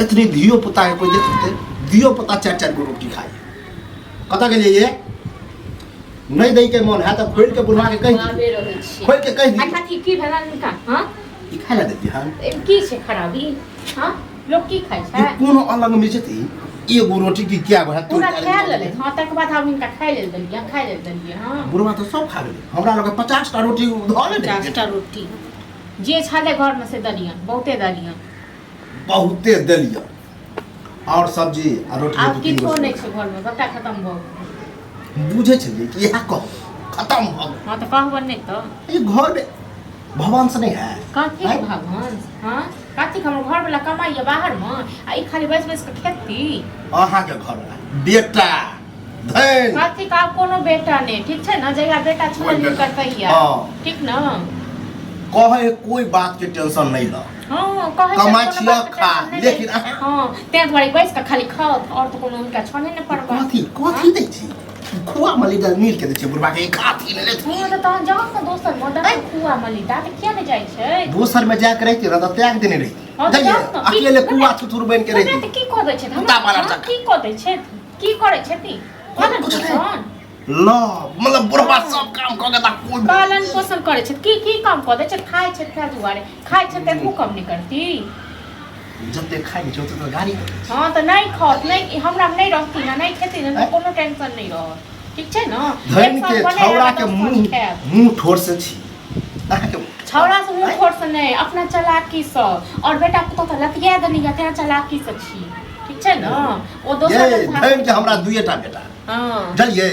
एतनी धियो पुता के कोई देखते धियो पुता चारि चारि गो रोटी खाइ कतऽ गेलियै ये नहि दै के मन है तऽ खोलि के बुढ़वा के कहि दियौ बाबे रहै छी खोलि के कहि दियौ अच्छा की की भेलन हिनका हँ ई खाय लए देलियै हन एहिमे की छै खराबी हँ लोक की खाइ ई छै कोनो अलग में जेतै एगो रोटी की क्या गो है पूरा खा लेलै हँ तकर बाद हम हिनका खाइ लेल देलियै खाइ लेल देलियै हँ बुढ़वा तऽ सब खा गेलै हमरा लग 50 टा रोटी धऽ लेने 50 टा रोटी जे छलै घरमे से देलियनि बहुते देलियनि बहुते देलियै आओर सब्जी आ रोटी आब दू तीन गो किछो नहि छै घरमे सबटा खतम भऽ गेल बुझै छलियै कि इएह कहब खतम भऽ गेल हँ तऽ कहबनि नहि तऽ ई घरमे भगवान से नहि है कथी आँय? भगवान हँ कथी हमर घरवला कमाइए बाहरमे आ ई खाली बैस बैस कऽ खेती अहाँके घरवला बेटा धन कथी का कोनो बेटा नहि ठीक छै ने जहिया बेटा कोइ छलनि बेटा। हुनकर तहिया हँ। ठीक ने कहे कोई बात के टेंशन नहीं ल हँ कहै छै कमाइ कोनो छिअ, बातके खा, टेंशन नहि लेकिन लै। अहाँ- हँ ताहि दुआरे बैस कऽ खाली खाओ आओर तऽ कोनो हुनका छने नहि पड़बा कथी कथी दै छी खुआ मलिदा मीर के दै छियै बुढ़बा के खाथी नहि लेथी हँ तऽ तहन जाउ ने दोसर मे देखो खुआ मलिदा तऽ किया नहि जाइ छै दोसर में जाके रहिती ने तऽ त्याग देने रहिती हँ तऽ जाइए जाउ ने, की- अकेले कुआ थुथुर बनि के हमरा रहिती तऽ की कऽ दै छै कुत्ता हमरा बाला हँ, जकाँ। की कऽ दै छै की करै छथि पालन कुछ नहि। पोषण ल मतलब बुढ़बा सब काम कऽ के ता कोइ पालन पोषण करै छथि की की काम कऽ दै छथि खाइ छथि ताहि दुआरे खाइ छथि तखनो कम नहि करती जते खाइ छै ओते तऽ गाड़ी करै छै हँ तऽ नहि खाओत नहि हमरा नहि रहती ने नहि खेती ने तऽ कोनो टेंशन नहि रहत ठीक छै ने धन एक के साल बने छौड़ा रहत, के दस मुंह साल खायब। मुंह ठोर से छी अहाँके छौड़ा से मुंह ठोर से नहि अपना चालाकी से और बेटा पुतोह तऽ लतिया देनी या तें चालाकी से छी ठीक छै ने ओ दोसर ये लग भाग- धन के हमरा दुइएटा बेटा हँ बुझलियै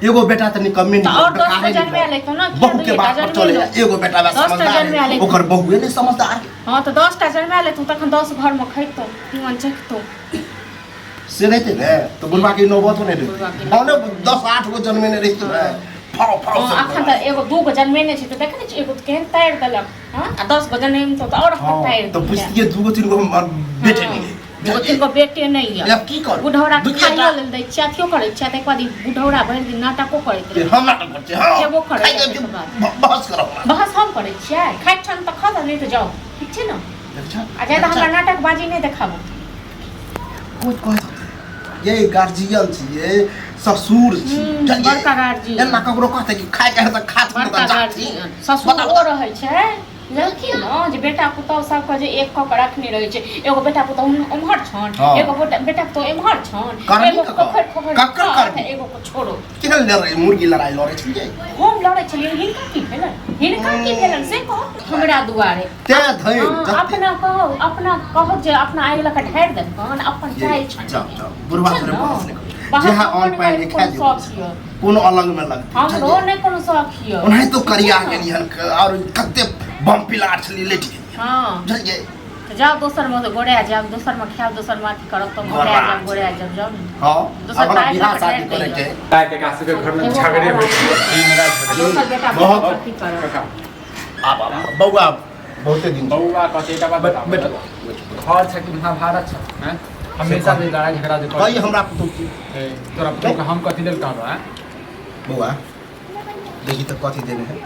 एगो बेटा तऽ निकम्मे तऽ और निकल दस गो जन्मा लेतौ ने, किया बहू के दुइएटा बात पर जन्मेलौ? चले जा एगो बेटा बस 10 टा समझदार जन्मा है लेतौ। ओकर बहुए नहि समझदार है हँ तऽ 10 टा जन्मा लेतौ तखन 10 घरमे खैतौ तीमन चखतौ से रहते ने तऽ बुढ़बा के नौबतो नहि बुढ़बा के रहते हमने 10 8 गो जन्मेने रहिते ने फाव फाव हँ सब अखन तऽ एगो दू गो जन्मेने छै तऽ देखै नहि छी एगो तऽ केहन तारि देलक हँ आ 10 गो जन्मेतौ तऽ और हँ तारि तऽ बुझतियै दू गो तीन गो हमर बेटे नहि है दूगो तीन गो बेटे नहि यऽ आब की करू बुढ़ौरा के दुइए टा खाइयो लेल दै छियै अथियो करै छियै ताहिके बाद ई बुढ़ौरा भरि दिन नाटको करैत रहै हम नाटक करै छियै हँ खेबो करै खाइ छै के तकर बाद। बहस करब हमरा बहस हम करै छियै खाइ छन तऽ खा नहि तऽ जाउ ठीक छै ने देखै छह? आ जादा हमरा नाटकबाजी नहि देखाबू कोइ कहत ये गार्जियन छियै ससुर छी बुझलियै? बड़का गार्जियन। एना ककरो कहतै कि खाय के है तऽ खात नहि बड़का तऽ जाथी गार्जियन ससुर बताउ ओ रहै छै लड़की ने जे बेटा पुतहु सबके जे एक कऽ के रखने रहै छै एगो बेटा पुतहु उम्हर छन हँ। एगो बेटा बेटा पुतहु एम्हर छन करनी एगो ककर? खोखरि खोखरि ककर खात, करनी? एगो को छोड़ो केहन लड़ाइ मुर्गी लड़ाइ लड़ै छलियै हम लड़ै छलियै हिनका की भेलन हिनका की भेलन से कहू हमरा दुआरे तें धरि हँ, जते अपना कहू अपना कहू जे अपना आगि लऽ कऽ ढारि देलकन अपन चालि छनि जाउ जाउ बुढ़वा छै थोड़े ने? बहस नहि करू बहस जेहा हम ऑन नहि पानि करू, खा कोनो दियौ शौक यऽ। कोनो अलग में लगतै हमरो बुझलियै? नहि कोनो शौक यऽ ओनाहितो करिया गेली हन आओर कते बम पिलार छली लेट गेली हँ बुझलियै तऽ जाउ दोसर मे गोड़े जायब दोसर मे खायब दोसर मे अथी करब तऽ गोड़े जायब गोड़े जायब जाउ ने हँ दोसर आब हमरा पाइ बियाह लऽ कऽ शादी ढारि करे दैया। के ताइ के कासु के घर में झगड़े होइ छै दिन रात आ झगड़े दोसर बेटा बहुत- पुतहु अथी करब काका आब आब बौआ बहुते दिन बौआ कथी एकटा बात बैठ बताबू बैठ घर छै कि महाभारत छै हैं हमेशा जे लड़ाई झगड़ा जे कही हमरा पुतहु की ए, तोरा पुतहु के हम कथी लेल कहबो हैं बौआ देखी तऽ कथी देने है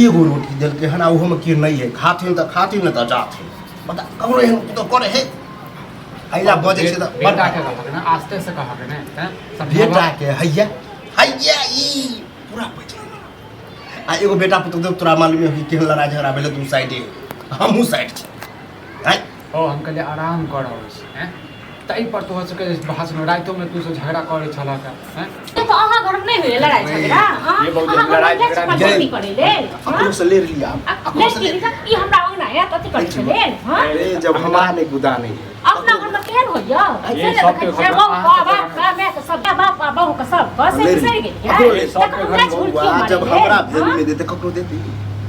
एगो रोटी देलकै हन आ ओहोमे की नहि है खाथिन तऽ खाथिन नहि तऽ जाथिन बता ककरो एहन पुतहु करे है अइला बजै छै तऽ बड़ बेटा के कहबो ने आस्ते से कहबो ने हैं बेटा के हैया हैया ई पूरा बचि गेलै आ एगो बेटा पुतहु देख तोरा मालूम है कि केहन लड़ाइ झगड़ा भेलै तू साइडे हमहूँ साइड छी आँय ओ हम कहलियै आराम कऽ रहल छी हैं ताहि पर तोहर सबके भाषण रातिोमे तू सब झगड़ा करै छलह हैं तऽ अहाँ घरमे नहि होइए लड़ाइ झगड़ा हाँ? ये बहुत अहाँ घरमे लड़ाई जाइ छी झगड़ा पंचायती करै लेल हाँ? अकरो से ले लिया आ, अकरो से लड़की ले लिखा, ई हमरा अंगना आयत अथी करै छै लेल हाँ? अरे जब हमरा नहीं गुदा नहीं है अपना घरमे केहन होइए ये से ने सबके देखै छियै, घरमे बहू अहाँ के बाप के माय के सब बाप आ बहू के सब के से ले बिसरि ली। गेलियै अकरो ले सबके तखन हमरा घरमे झुलकी बौआ मारै जब लेल, हमरा हाँ? भेल नहीं देते ककरो देते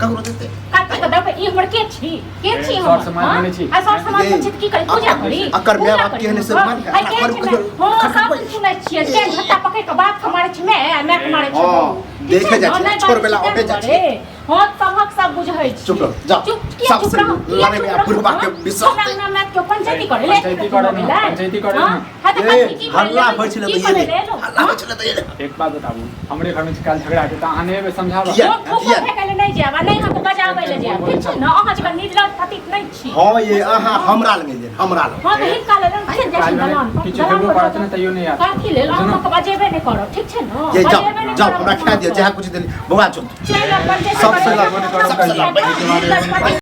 ककरो देते कथी के देबै ई हमर के छी के छी सर हमर समाज हाँ? में नहि छी। आ सर समाज में ये, छी तऽ की करी पूजा करी अकर माय पूजा बाप करी केहन है से हम? मान के, आ केहन खर- छै माय? खर- हाँ खर- सब दिन सुनै छियै केहन झट्टा पकड़ि कऽ बाप के मारै छै माय आ माय के मारै छै हाँ। बहू। ठीक छै देखे जाइ ने? छी, नहि छोड़ बेला बाजै छी अबे जाइ ताहि दुआरे। हँ, सभक सब बुझै छी। चुप रह, जा। चुप किया सबसे चुप रहू? किया लड़े में चुप आ रहू? बुढ़बा के हँ? विश्वास हमरा दे। अंगना मे केओ पंचायती करे ले पंचायती करे ने, पंचायती करे ने। हँ, तऽ ए, कथी की करे हल्ला ले? होइ छलै की तऽ करे ये ले एलहुँ? हल्ला होइ छलै तऽ ये एक बात बताबू, हमरे घर में काल झगड़ा हेतै तऽ अहाँ नहि एबै समझाबऽ? किया? लोक थूको फेकै ले नहि जायब आ नहि अहाँके बजाबै ले जायब, ठीक छै ने? अहाँ जकाँ निर्लज्ज पतित नहि छी। हँ ये, अहाँ हमरा लग एलियै, हमरा लग। हँ, तऽ हिनका लेल हम जाइ छी काल्हि दलान पर, किछु दलान हेबो पर करत ने तैयो नहि आयत। कथी लेल? अहाँ के बजेबे नहि करब, ठीक छै ने? ये जाओ, बजेबे नहि जाओ, करब हमरा अहाँ खाए दिअ, के। जएह कुछ देली बौआ चल। चलि आउ, पंचायती सबसे करबै, लड़बै, सबसे सबसे लड़बै। लड़बै। निर्लज्ज पतित।